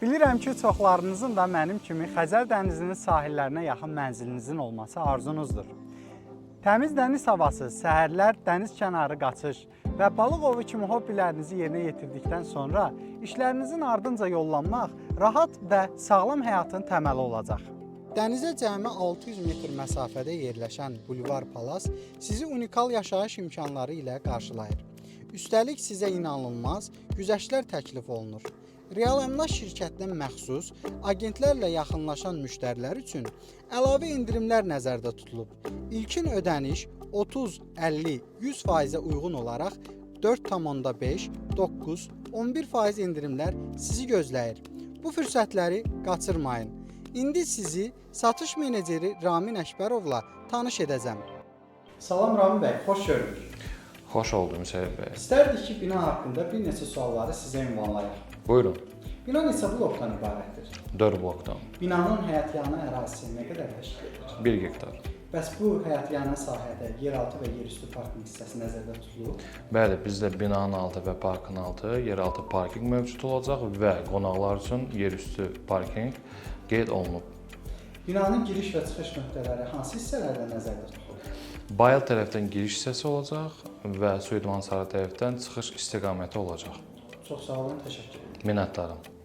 Bilirəm ki, çoxlarınızın da mənim kimi Xəzər dənizinin sahillərinə yaxın mənzilinizin olması arzunuzdur. Təmiz dəniz havası, səhərlər dəniz kənarı qaçış və balıq ovu kimi hobbilərinizi yerinə yetirdikdən sonra işlərinizin ardınca yollanmaq rahat və sağlam həyatın təməli olacaq. Dənizə cəmi 600 metr məsafədə yerləşən Bulvar Palace sizi unikal yaşayış imkanları ilə qarşılayır. Üstəlik sizə inanılmaz güzəştlər təklif olunur. Real Əmlak şirkətinə məxsus agentlərlə yaxınlaşan müştərilər üçün əlavə endirimlər nəzərdə tutulub. İlkin ödəniş 30, 50, 100%-ə uyğun olaraq 4,5, 9, 11% endirimlər sizi gözləyir. Bu fürsətləri qaçırmayın. İndi sizi satış meneceri Ramin Əkbərovla tanış edəcəm. Salam Ramin bəy, xoş gördük. Xoş oldum Hüseyn bəy. İstərdik ki, bina haqqında bir neçə sualları sizə ünvanlayaq. Buyurun. Bina neçə blokdan ibarətdir? 4 blokdan. Binanın həyətyanı ərazisi nə qədər təşkil edir? 1 hektar. Bəs bu həyətyanı sahədə yeraltı və yerüstü parkinq hissəsi nəzərdə tutulub? Bəli, bizdə binanın altı və parkın altı yeraltı parkinq mövcud olacaq və qonaqlar üçün yerüstü parkinq qeyd olunub. Binanın giriş və çıxış nöqtələri hansı hissələrdə nəzərdə tutulub? Bayıl tərəfdən giriş hissəsi olacaq və Suidman sarı tərəfdən çıxış istiqaməti olacaq. Çox sağ olun, təşəkkür edirəm. Minnətdaram.